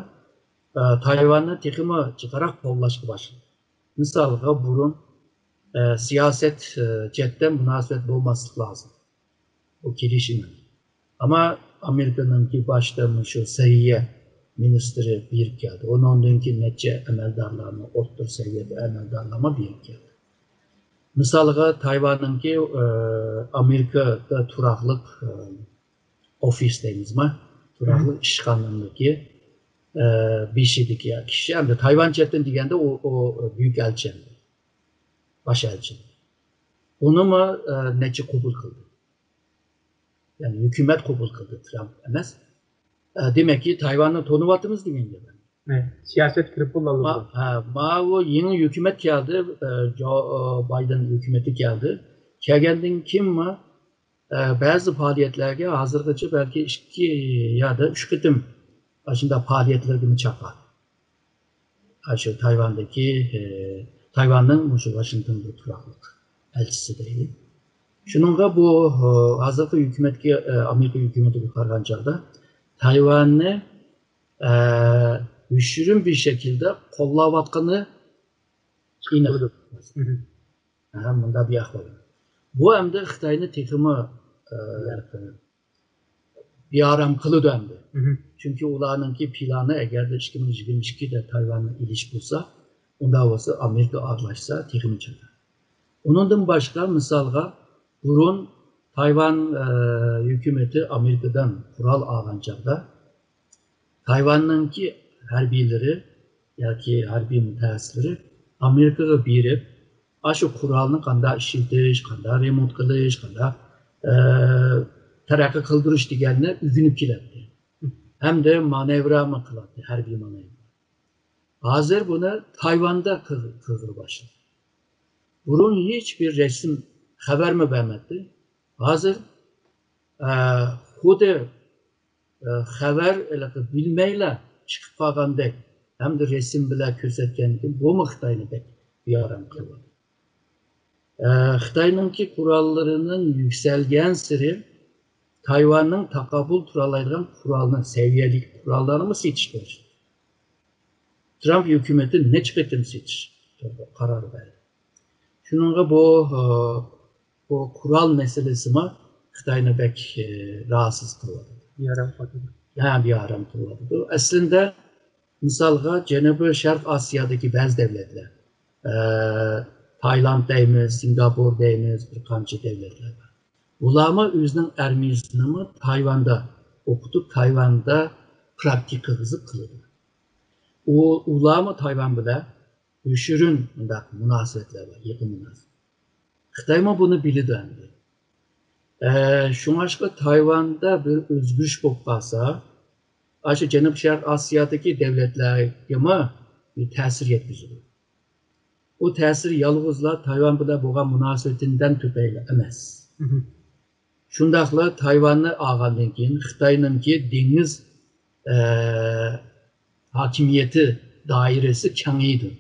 ئە، تايۋاننى تېخىمۇ جىقراق قوللاشقا باشلىدى. مىسالغا، بۇرۇن، ئە، سىياسەت، ئە، جەھەتتە مۇناسىۋەت بولماسلىق لازىم. بۇ كېلىشىمىز. ئەمما ئامېرىكىنىڭكى باشتا مۇشۇ سەھىيە مىنىستىرى بېرىپ كەلدى. ئۇنىڭدىن كېيىن نەچچە ئەمەلدارلارمۇ، ئوتتۇرا سەۋىيەدە ئەمەلدارلارمۇ بېرىپ كەلدى. مىسالغا، تايۋاننىڭكى، ئە، ئامېرىكىدا تۇراقلىق، ئە، ئوفىس دەيمىزما؟ تۇراقلىق ئىشخانىنىڭكى، ئە، بېشىدىكى كىشى، ئەمدى تايۋان چەتتىن دېگەندە ئۇ، ئۇ بۈيۈك ئەلچى، باش ئەلچى. ئۇنىمۇ، ئە، نەچچە قوبۇل قىلدى. يەنى ھۆكۈمەت قوبۇل قىلدى، ترامپ ئەمەس. ئە، دېمەككى، تايۋاننى تونۇۋاتىمىز دېگەن گەپ. ھە، سىياسەت كىرىپ بولالىدۇ. ما-، ھە، ماۋۇ يېڭى ھۆكۈمەت كەلدى، ئە، جو، ئە، بايدېن ھۆكۈمىتى كەلدى. كەلگەندىن كېيىنمۇ، ئە، بەزى پائالىيەتلەرگە ھازىرغىچە بەلكى ئىككى يادا ئۈچ قېتىم ئاشۇنداق پائالىيەتلەرگىمۇ چاققان. ئاشۇ تايۋاندىكى، ئە، تايۋاننىڭ مۇشۇ ۋاشىنگتوندىكى تۇراقلىق ئەلچىسى دەيلى. شۇنىڭغا بۇ، ئە، ھازىرقى ھۆكۈمەتكە، ئە، ئامېرىكا ھۆكۈمىتىگە قارىغان چاغدا تايۋاننى، ئە، يوشۇرۇن بىر شەكىلدە قوللاۋاتقىنى ئېنىق. ھە، مۇنداق بىر ئەھۋال. بۇ ئەمدى خىتاينى تېخىمۇ، ئە، بىئارام قىلىدۇ ئەمدى. چۈنكى ئۇلارنىڭكى پىلانى، ئەگەردە ئىككى مىڭ يىگىرمە ئىككىدە تايۋاننى ئېلىش بولسا، ئۇنداق بولسا ئامېرىكا ئارىلاشسا تېخىمۇ چاتاق. ئۇنىڭدىن باشقا، مىسالغا، بۇرۇن تايۋان، ئە، ھۆكۈمىتى ئامېرىكىدىن قورال ئالغان چاغدا، تايۋاننىڭكى ھەربىيلىرى ياكى ھەربىي مۇتەخەسسىسلىرى ئامېرىكىغا بېرىپ، ئاشۇ قورالنى قانداق ئىشلىتىش، قانداق رېمونت قىلىش، قانداق، ئە، تەرەققىي قىلدۇرۇش دېگەننى ئۆگىنىپ كېلەتتى. ھەمدە مانېۋرمۇ قىلاتتى، ھەربىي مانېۋر. ھازىر بۇنى تايۋاندا قىل-، قىلغىلى باشلىدى. بۇرۇن ھېچبىر رەسىم، خەۋەرمۇ بەرمەتتى. ھازىر، ئە، خۇددى، ئە، خەۋەر ھېلىقى بىلمەيلا چىقىپ قالغاندەك ھەمدە رەسىم بىلەن كۆرسەتكەندىكىن، بۇمۇ خىتاينى بەك بىئارام قىلىۋاتىدۇ. ئە، خىتاينىڭكى قوراللىرىنىڭ يۈكسەلگەنسېرى تايۋاننىڭ تاقابىل تۇرالايدىغان قورالنى، سەۋىيەلىك قوراللارنىمۇ سېتىشقا باشلىدى. ترامپ ھۆكۈمىتى نەچچە قېتىم سېتىش قارارى بەردى. شۇنىڭغا بۇ، ئە، بۇ قورال مەسىلىسىمۇ خىتاينى بەك، ئە، راھەتسىز قىلىۋاتىدۇ. بىئارام قىلىۋاتىدۇ. ھە، بىئارام قىلىۋاتىدۇ. ئەسلىندە، مىسالغا، جەنۇبىي شەرق ئاسىيادىكى بەزى دەۋلەتلەر، ئە، تايلاند دەيمىز، سىنگاپور دەيمىز، بىر قانچە دەۋلەتلەر بار. بۇلارمۇ ئۆزىنىڭ ئارمىيىسىنىمۇ تايۋاندا ئوقۇتۇپ، تايۋاندا پراكتىكا قىلغۇزۇپ قىلىدۇ. ئۇ، ئۇلارمۇ تايۋان بىلەن يوشۇرۇن مۇنداق مۇناسىۋەتلەر بار، يېقىن مۇناسىۋەت. خىتايمۇ بۇنى بىلىدۇ ئەمدى. ئە، شۇڭلاشقا تايۋاندا بىر ئۆزگىرىش بولۇپ قالسا، ئاشۇ جەنۇب شەرق ئاسىيادىكى دەۋلەتلەرگىمۇ بىر تەسىر يەتكۈزىدۇ. ئۇ تەسىر يالغۇزلا تايۋان بىلەن بولغان مۇناسىۋىتىدىن تۈپەيلى ئەمەس. شۇنداقلا تايۋاننى ئالغاندىن كېيىن خىتاينىڭكى دېڭىز، ئە، ھاكىمىيىتى دائىرىسى كېڭىيىدۇ.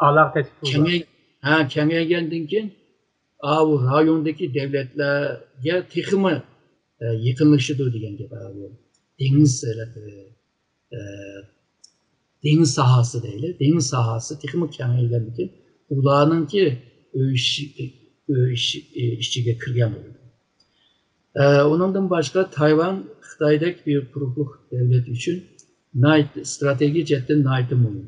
ئالاقە تەكلىپ قىلىدۇ. كېڭەي-، ھە، كېڭەيگەندىن كېيىن، ئاۋۇ رايوندىكى دەۋلەتلەرگە تېخىمۇ، ئە، يېقىنلىشىدۇ دېگەن گەپ. ئاۋۇ دېڭىز، ئە، ئە، دېڭىز ساھەسى دەيلى، دېڭىز ساھەسى تېخىمۇ كېڭەيگەندىكىن، ئۇلارنىڭكى ئۆي ئىشى، ئۆي ئىشى، ئىچىگە كىرگەن بولىدۇ. ئە، ئۇنىڭدىن باشقا، تايۋان خىتايدەك بىر قۇرۇقلۇق دەۋلەت ئۈچۈن ناھايىتى، ئىستراتېگىيە جەھەتتىن ناھايىتى مۇھىم.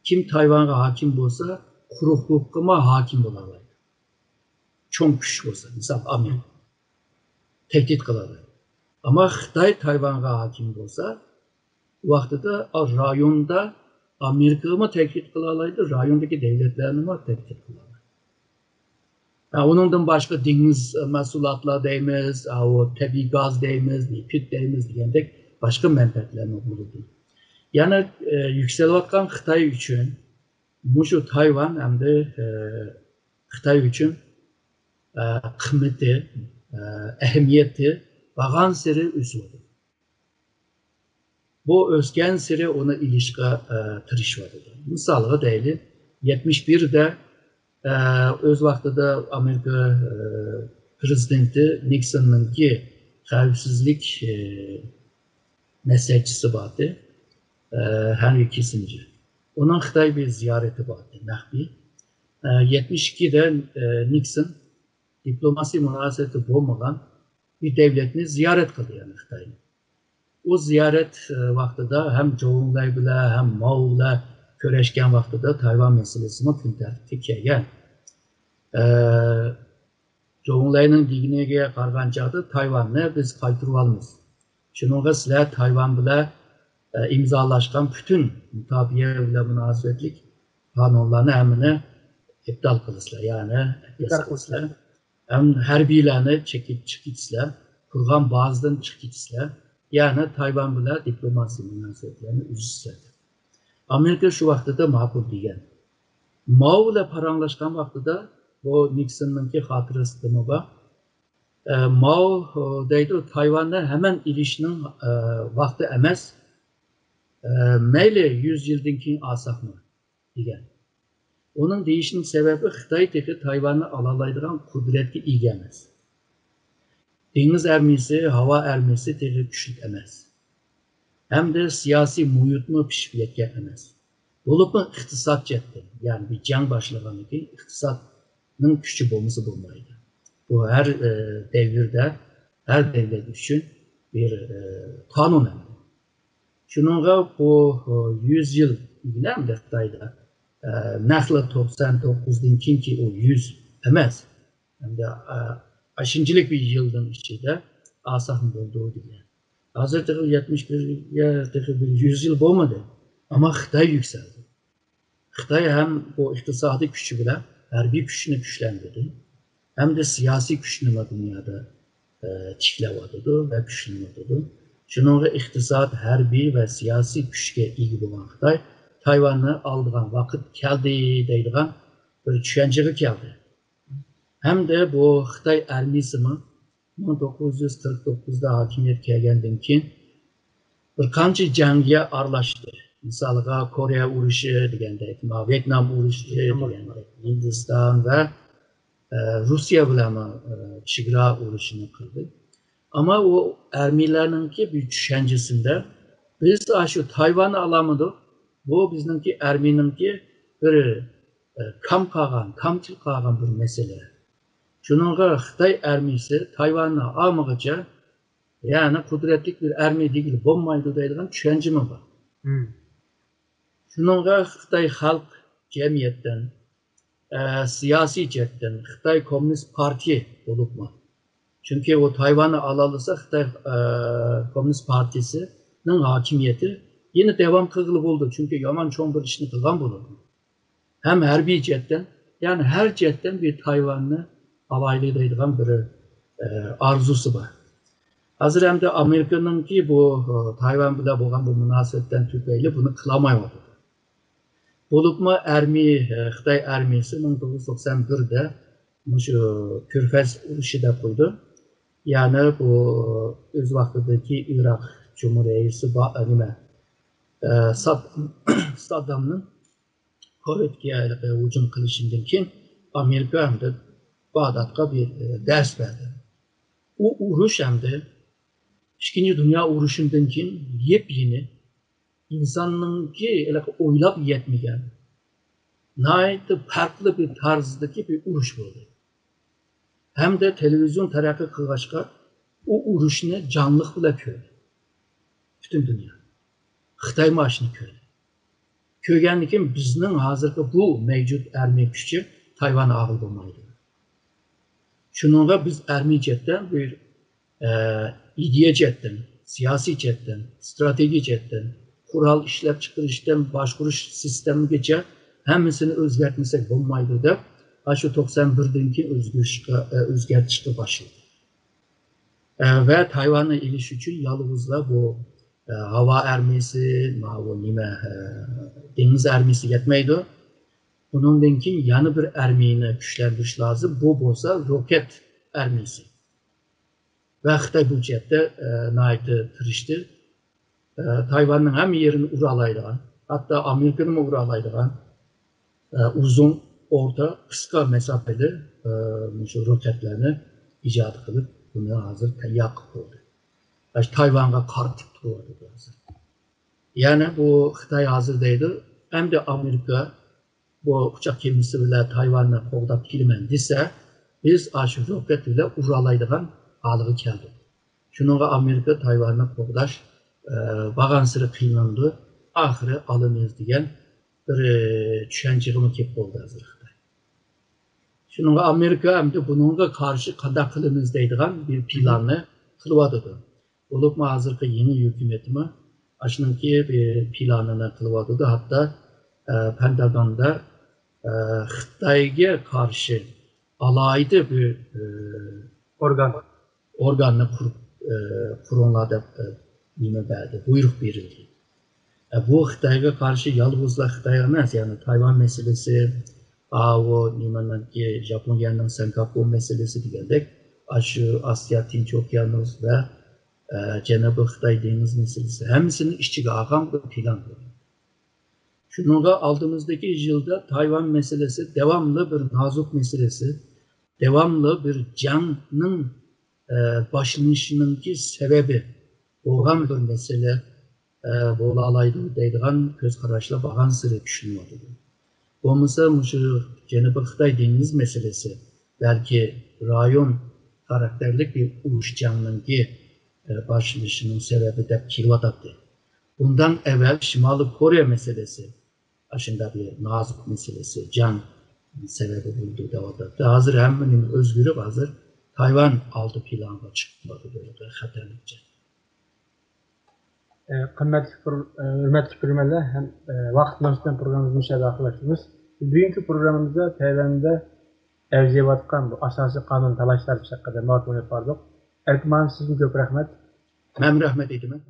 كىم تايۋانغا ھاكىم بولسا، قۇرۇقلۇققىمۇ ھاكىم بولالايدۇ. چوڭ كۈچ بولسا، مىسال، ئامېرىكا تەھدىت قىلالايدۇ. ئەمما خىتاي تايۋانغا ھاكىم بولسا، ۋاقتىدا، ئا، رايوندا ئامېرىكىغىمۇ تەھدىت قىلالايدۇ، رايوندىكى دەۋلەتلەرنىمۇ تەھدىت قىلالايدۇ. ھە، ئۇنىڭدىن باشقا دېڭىز، ئە، مەھسۇلاتلار دەيمىز، ئاۋۇ تەبىئىي گاز دەيمىز، نېفىت دەيمىز دېگەندەك باشقا مەنپەئەتلەرمۇ بولىدۇ. يەنە، ئە، يۈكسىلىۋاتقان خىتاي ئۈچۈن مۇشۇ تايۋان ئەمدى، ئە، خىتاي ئۈچۈن، ئە، قىممىتى، ئە، ئەھمىيىتى بارغانسېرى ئۆسۈۋاتىدۇ. بۇ ئۆسكەنسېرى ئۇنى ئېلىشقا، ئە، تىرىشىۋاتىدۇ. مىسالغا دەيلى، يەتمىش بىردە، ئە، ئۆز ۋاقتىدا ئامېرىكا، ئە، پرېزىدېنتى نىكسوننىڭكى خەۋپسىزلىك، ئە، مەسلىھەتچىسى بارتى، ئە، ھېنرى كىسسىنجېر. ئۇنىڭ خىتاي بىر زىيارىتى بارتى، مەخپىي. ئە، يەتمىش ئىككىدە، ئە، نىكسون دىپلوماسىي مۇناسىۋىتى بولمىغان بىر دەۋلەتنى زىيارەت قىلدى، يەنى خىتاينى. ئۇ زىيارەت، ئە، ۋاقتىدا ھەم جوۋ ئېنلاي بىلەن، ھەم ماۋ بىلەن كۆرۈشكەن ۋاقتىدا تايۋان مەسىلىسىمۇ كۈن تەرتىپكە كەلگەن. ئە، جوڭلەينىڭ دېگىنىگە قارىغان چاغدا تايۋاننى بىز قايتۇرۇۋالىمىز. شۇنىڭغا سىلەر تايۋان بىلەن، ئە، ئىمزالاشقان پۈتۈن مۇتاپىئە بىلەن مۇناسىۋەتلىك قانۇنلارنى ھەممىنى ئىپتال قىلىسىلەر، يەنى ئەپياس قىلىسىلەر. ھەم ھەربىيلەرنى چېكىت-، چېكىتىسىلەر، قۇرغان بازىدىن چىقىپ كېتىسىلەر، يەنى تايۋان بىلەن دىپلوماسىي مۇناسىۋەتلەرنى ئۈزىسىلەر دەپ. ئامېرىكا شۇ ۋاقتىدا ماقۇل دېگەن. ماۋ بىلەن پاراڭلاشقان ۋاقتىدا بۇ نىكسوننىڭكى خاتىرىسىدىمۇ بار. ئە، ماۋ، ئە، دەيدۇ، تايۋاننى ھەمەن ئېلىشنىڭ، ئە، ۋاقتى ئەمەس. ئە، مەيلى، يۈز يىلدىن كېيىن ئالساقمۇ، دېگەن. ئۇنىڭ دېيىشىنىڭ سەۋەبى، خىتاي تېخى تايۋاننى ئالالايدىغان قۇدرەتكە ئىگە ئەمەس. دېڭىز ئارمىيىسى، ھاۋا ئارمىيىسى تېخى كۈچلۈك ئەمەس. ھەمدە سىياسىي مۇھىتمۇ پىشىپ يەتكەن ئەمەس. بولۇپمۇ ئىقتىساد جەھەتتىن، يەنى بىر جەڭ باشلىغاندىن كېيىن ئىقتىسادنىڭ كۈچى بولمىسا بولمايدۇ. بۇ ھەر، ئە، دەۋردە، ھەر دەۋلەت ئۈچۈن بىر، ئە، قانۇن ئەمەلىي. شۇنىڭغا بۇ، ئە، يۈز يىل دېگىنى ئەمدى خىتايدا، ئە، نەقلى توقسان توققۇزدىن كېيىنكى ئۇ يۈز ئەمەس. ئەمدى، ئە، ئاشۇنچىلىك بىر يىلنىڭ ئىچىدە ئالساقمۇ بولىدۇ دېگەن. ھازىر تېخى يەتمىش بىرگە تېخى بىر يۈز يىل بولمىدى. ئەمما خىتاي يۈكسەلدى. خىتاي ھەم بۇ ئىقتىسادىي كۈچى بىلەن ھەربىي كۈچىنى كۈچلەندۈردى. ھەمدە سىياسىي كۈچىنىمۇ دۇنيادا، ئە، تىكلەۋاتىدۇ ۋە كۈچلىنىۋاتىدۇ. شۇنىڭغا ئىقتىساد، ھەربىي ۋە سىياسىي كۈچكە ئىگە بولغان خىتاي تايۋاننى ئالىدىغان ۋاقىت كەلدى دەيدىغان بىر چۈشەنچىگە كەلدى. ھەمدە بۇ خىتاي ئارمىيىسىمۇ مىڭ توققۇز يۈز قىرىق توققۇزدا ھاكىمىيەتكە كەلگەندىن كېيىن بىر قانچە جەڭگە ئارىلاشتى. مىسالغا، كورېيە ئۇرۇشى دېگەندەك، ما، ۋيېتنام ئۇرۇشى دېگەندەك، ھىندىستان ۋە، ئە، روسىيە بىلەنمۇ، ئە، چېگرا ئۇرۇشىنى قىلدى. ئەمما ئۇ ئارمىيەلەرنىڭكى بىر چۈشەنچىسىندە، بىز ئاشۇ تايۋاننى ئالالمىدۇق، بۇ بىزنىڭكى ئارمىيەنىڭكى بىر، ئە، كام قالغان، كامچىل قالغان بىر مەسىلە. شۇنىڭغا خىتاي ئارمىيىسى تايۋاننى ئالمىغۇچە، يەنى قۇدرەتلىك بىر ئارمىيە دېگىلى بولمايدۇ دەيدىغان چۈشەنچىمۇ بار. شۇنىڭغا خىتاي خەلق جەمئىيەتتىن، ئە، سىياسىي جەھەتتىن خىتاي كوممۇنىست پارتىيە بولۇپمۇ، چۈنكى ئۇ تايۋاننى ئالالىسا، خىتاي، ئە، كوممۇنىست پارتىيىسىنىڭ ھاكىمىيىتى يەنە داۋام قىلغىلى بولىدۇ، چۈنكى يامان چوڭ بىر ئىشنى قىلغان بولىدۇ. ھەم ھەربىي جەھەتتىن، يەنى ھەر جەھەتتىن بىر تايۋاننى ئالايلى دەيدىغان بىر، ئە، ئارزۇسى بار. ھازىر ئەمدى ئامېرىكىنىڭكى بۇ، ئە، تايۋان بىلەن بولغان بۇ مۇناسىۋەتلەر تۈپەيلى بۇنى قىلالمايۋاتىدۇ. بولۇپمۇ ئارمىيە، ئە، خىتاي ئارمىيىسى مىڭ توققۇز يۈز توقسان بىردە مۇشۇ كۆرفەز ئۇرۇشى دەپ قويدى. يەنى بۇ ئۆز ۋاقتىدىكى ئىراق جۇمھۇر رەئىسى با-، نېمە، ئە، ساد-، ساددامنىڭ كوۋېتكە ھېلىقى ھۇجۇم قىلىشىدىن كېيىن ئامېرىكا ئەمدى باغدادقا بىر، ئە، دەرس بەردى. ئۇ ئۇرۇش ئەمدى ئىككىنچى دۇنيا ئۇرۇشىدىن كېيىن يېپيېڭى، ئىنساننىڭكى ھېلىقى ئويلاپ يەتمىگەن، ناھايىتى پەرقلىق بىر تەرزدىكى بىر ئۇرۇش بولدى. ھەمدە تېلېۋىزىيون تەرەققىي قىلغاچقا، ئۇ ئۇرۇشنى جانلىق بىلەن كۆردى پۈتۈن دۇنيا. خىتايمۇ ئاشۇنى كۆردى. كۆرگەندىن كېيىن بىزنىڭ ھازىرقى بۇ مەۋجۇت ئارمىيە كۈچى تايۋاننى ئالغىلى بولمايدۇ. شۇنىڭغا بىز ئارمىيە جەھەتتە بىر، ئە، ئىدىيە جەھەتتىن، سىياسىي جەھەتتىن، ئىستراتېگىيە جەھەتتىن، قورال ئىشلەپچىقىرىشتىن باشقۇرۇش سىستېمىگىچە ھەممىسىنى ئۆزگەرتمىسەك بولمايدۇ دەپ، ئاشۇ توقسان بىردىن كېيىن ئۆزگىرىشقا، ئە، ئۆزگەرتىشكە باشلىدى. ئە، ۋە تايۋاننى ئېلىش ئۈچۈن يالغۇزلا بۇ، ئە، ھاۋا ئارمىيىسى، ماۋۇ نېمە، ئە، دېڭىز ئارمىيىسى يەتمەيدۇ. ئۇنىڭدىن كېيىن يەنە بىر ئارمىيىنى كۈچلەندۈرۈش لازىم. بۇ بولسا روكەت ئارمىيىسى. ۋە خىتاي بۇ جەھەتتە، ئە، ناھايىتى تىرىشتى. ئە، تايۋاننىڭ ھەممە يېرىنى ئۇرالايدىغان، ھەتتا ئامېرىكىنىمۇ ئۇرالايدىغان، ئە، ئۇزۇن، ئورتا، قىسقا مەساپىلىك، ئە، مۇشۇ روكەتلەرنى ئىجاد قىلىپ، بۇنى ھازىر تەييار قىلىپ بولدى. ئاشۇ تايۋانغا قارىتىپ تۇرۇۋاتىدۇ ھازىر. يەنى بۇ خىتاي ھازىر دەيدۇ، ئەمدى ئامېرىكا بۇ ئۇچاق كېمىسى بىلەن تايۋاننى قوغداپ كېلىمەن دېسە، بىز ئاشۇ روكەت بىلەن ئۇرالايدىغان ھالغا كەلدۇق. شۇنىڭغا ئامېرىكا تايۋاننى قوغداش، ئە، بارغانسېرى قىينىلىدۇ، ئاخىرى ئالىمىز دېگەن بىر، ئە، چۈشەنچىگىمۇ كېلىپ بولدى ھازىر خىتاي. شۇنىڭغا ئامېرىكا ئەمدى بۇنىڭغا قارشى قانداق قىلىمىز دەيدىغان بىر پىلاننى قىلىۋاتىدۇ. بولۇپمۇ ھازىرقى يېڭى ھۆكۈمەتمۇ ئاشۇنىڭكى بىر پىلانىنى قىلىۋاتىدۇ. ھەتتا ئە، پەنتاگوندا ئە، خىتايغا قارشى ئالاھىدە بىر ئە، ئورگان ئورگاننى قۇرۇپ ئە، قۇرۇڭلار دەپ ئە، نېمە بەردى، بۇيرۇق بېرىلدى. ئە، بۇ خىتايغا قارشى يالغۇزلا خىتاي ئەمەس، يەنى تايۋان مەسىلىسى، ئاۋۇ نېمىنىڭكى، ژاپونىيەنىڭ سىنگاپور مەسىلىسى دېگەندەك، ئاشۇ ئاسىيا تىنچ ئوكيانۇس ۋە ئە، جەنۇبىي خىتاي دېڭىز مەسىلىسى ھەممىسىنى ئىچىگە ئالغان بىر پىلان بۇ. شۇنىڭغا ئالدىمىزدىكى يىلدا تايۋان مەسىلىسى داۋاملىق بىر نازۇك مەسىلىسى، داۋاملىق بىر جەڭنىڭ ئە، باشلىنىشىنىڭكى سەۋەبى بولغان بىر مەسىلە ئە، بولالايدۇ دەيدىغان كۆز قاراشلار بارغانسېرى كۈچلىنىۋاتىدۇ. بولمىسا مۇشۇ جەنۇبىي خىتاي دېڭىز مەسىلىسى بەلكى رايون خاراكتېرلىك بىر ئۇرۇش جەڭنىڭكى ئە، باشلىنىشىنىڭ سەۋەبى دەپ كېلىۋاتاتتى. بۇندىن ئەۋۋەل شىمالىي كورېيە مەسىلىسى ئاشۇنداق بىر نازۇك مەسىلىسى، جەڭ سەۋەبى بولدى دەۋاتاتتى. ھازىر ھەممە نېمە ئۆزگىرىپ، ھازىر تايۋان ئالدى پىلانغا چىقىۋاتىدۇ، خەتەرلىك جەڭ. ئە، قىممەتلىك پرو-، ئە، ھۆرمەتلىك كۆرۈرمەنلەر ھەم، ئە، ۋاقىت بىلەن پروگراممىمىزنى مۇشۇ يەردە ئاخىرلاشتۇرىمىز. بۈگۈنكى پروگراممىمىزدا تەيۋەندە ئەۋج ئېلىۋاتقان بۇ ئاساسىي قانۇن تالاشلار ھەققىدە مەلۇمات ئېلىپ باردۇق. ئەركىن مۇئەللىم، سىزگە كۆپ رەھمەت. مەن رەھمەت ئېيتىمەن.